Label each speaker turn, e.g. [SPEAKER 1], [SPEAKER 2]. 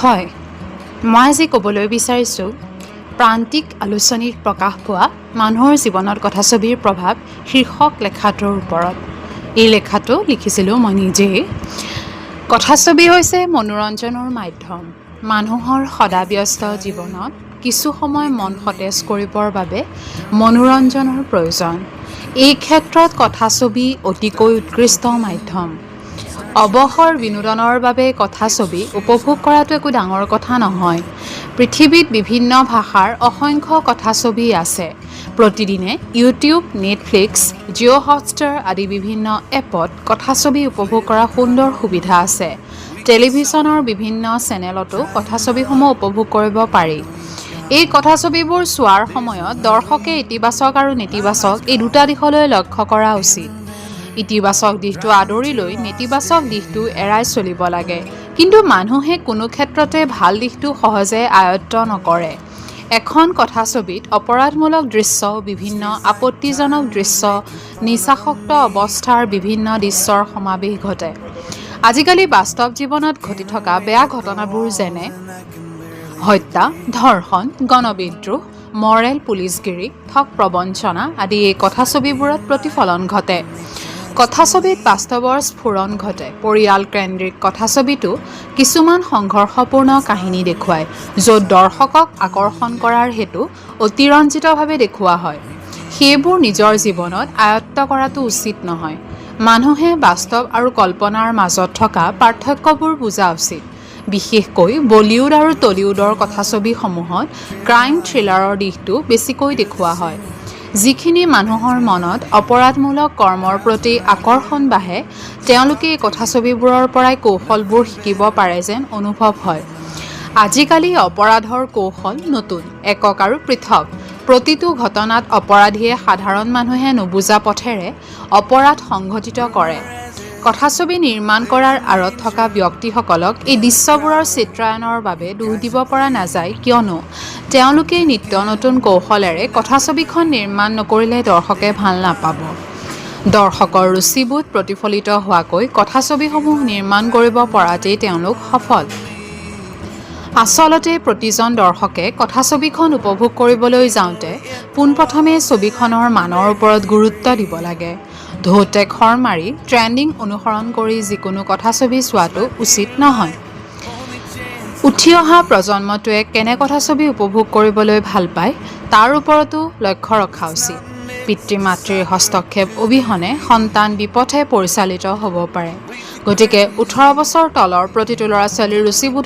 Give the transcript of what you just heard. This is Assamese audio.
[SPEAKER 1] হয়, মই আজি ক'বলৈ বিচাৰিছোঁ প্ৰান্তিক আলোচনীত প্ৰকাশ পোৱা "মানুহৰ জীৱনত কথাছবিৰ প্ৰভাৱ" শীৰ্ষক লেখাটোৰ ওপৰত। এই লেখাটো লিখিছিলোঁ মই নিজেই। কথাছবি হৈছে মনোৰঞ্জনৰ মাধ্যম। মানুহৰ সদাব্যস্ত জীৱনত কিছু সময় মন সতেজ কৰিবৰ বাবে মনোৰঞ্জনৰ প্ৰয়োজন। এই ক্ষেত্ৰত কথাছবি অতিকৈ উৎকৃষ্ট মাধ্যম। অৱসৰ বিনোদনৰ বাবে কথাছবি উপভোগ কৰাটো একো ডাঙৰ কথা নহয়। পৃথিৱীত বিভিন্ন ভাষাৰ অসংখ্য কথাছবি আছে। প্ৰতিদিনে ইউটিউব, নেটফ্লিক্স, জিঅ' হটষ্টাৰ আদি বিভিন্ন এপত কথাছবি উপভোগ কৰাৰ সুন্দৰ সুবিধা আছে। টেলিভিছনৰ বিভিন্ন চেনেলতো কথাছবিসমূহ উপভোগ কৰিব পাৰি। এই কথাছবিবোৰ চোৱাৰ সময়ত দৰ্শকে ইতিবাচক আৰু নেতিবাচক এই দুটা দিশলৈ লক্ষ্য কৰা উচিত। ইতিবাচক দিশটো আদৰি লৈ নেতিবাচক দিশটো এৰাই চলিব লাগে। কিন্তু মানুহে কোনো ক্ষেত্ৰতে ভাল দিশটো সহজে আয়ত্ত নকৰে। এখন কথাছবিত অপৰাধমূলক দৃশ্য, বিভিন্ন আপত্তিজনক দৃশ্য, নিচাসক্ত অৱস্থাৰ বিভিন্ন দৃশ্যৰ সমাৱেশ ঘটে। আজিকালি বাস্তৱ জীৱনত ঘটি থকা বেয়া ঘটনাবোৰ, যেনে হত্যা, ধৰ্ষণ, গণবিদ্ৰোহ, মৰেল পুলিচগিৰি, ঠগ প্ৰবঞ্চনা আদি এই কথাছবিবোৰত প্ৰতিফলন ঘটে। কথাছবিত বাস্তৱৰ স্ফুৰণ ঘটে। পৰিয়ালকেন্দ্ৰিক কথাছবিতো কিছুমান সংঘৰ্ষপূৰ্ণ কাহিনী দেখুৱায়, য'ত দৰ্শকক আকৰ্ষণ কৰাৰ হেতু অতিৰঞ্জিতভাৱে দেখুওৱা হয়। সেইবোৰ নিজৰ জীৱনত আয়ত্ত কৰাটো উচিত নহয়। মানুহে বাস্তৱ আৰু কল্পনাৰ মাজত থকা পাৰ্থক্যবোৰ বুজা উচিত। বিশেষকৈ বলিউড আৰু টলিউডৰ কথাছবিসমূহত ক্ৰাইম থ্ৰিলাৰৰ দিশটো বেছিকৈ দেখুওৱা হয়, যিখিনি মানুহৰ মনত অপৰাধমূলক কৰ্মৰ প্ৰতি আকৰ্ষণ বাঢ়ে। তেওঁলোকে এই কথাছবিবোৰৰ পৰাই কৌশলবোৰ শিকিব পাৰে যেন অনুভৱ হয়। আজিকালি অপৰাধৰ কৌশল নতুন, একক আৰু পৃথক। প্ৰতিটো ঘটনাত অপৰাধীয়ে সাধাৰণ মানুহে নুবুজা পথেৰে অপৰাধ সংঘটিত কৰে। কথাছবি নিৰ্মাণ কৰাৰ আঁৰত থকা ব্যক্তিসকলক এই দৃশ্যবোৰৰ চিত্ৰায়নৰ বাবে দোষ দিব পৰা নাযায়, কিয়নো তেওঁলোকেই নিত্য নতুন কৌশলেৰে কথাছবিখন নিৰ্মাণ নকৰিলে দৰ্শকে ভাল নাপাব। দৰ্শকৰ ৰুচিবোধ প্ৰতিফলিত হোৱাকৈ কথাছবিসমূহ নিৰ্মাণ কৰিব পৰাতেই তেওঁলোক সফল। আচলতে প্ৰতিজন দৰ্শকে কথাছবিখন উপভোগ কৰিবলৈ যাওঁতে পোনপ্ৰথমে ছবিখনৰ মানৰ ওপৰত গুৰুত্ব দিব লাগে। ঢৌতে খৰ মাৰি ট্ৰেণ্ডিং অনুসৰণ কৰি যিকোনো কথাছবি চোৱাটো উচিত নহয়। উঠি অহা প্ৰজন্মটোৱে কেনে কথাছবি উপভোগ কৰিবলৈ ভাল পায়, তাৰ ওপৰতো লক্ষ্য ৰখা উচিত। পিতৃ-মাতৃৰ হস্তক্ষেপ অবিহনে সন্তান বিপথে পৰিচালিত হ'ব পাৰে। গতিকে 18 বছৰ তলৰ প্ৰতিটো ল'ৰা-ছোৱালীৰ ৰুচিবোধৰ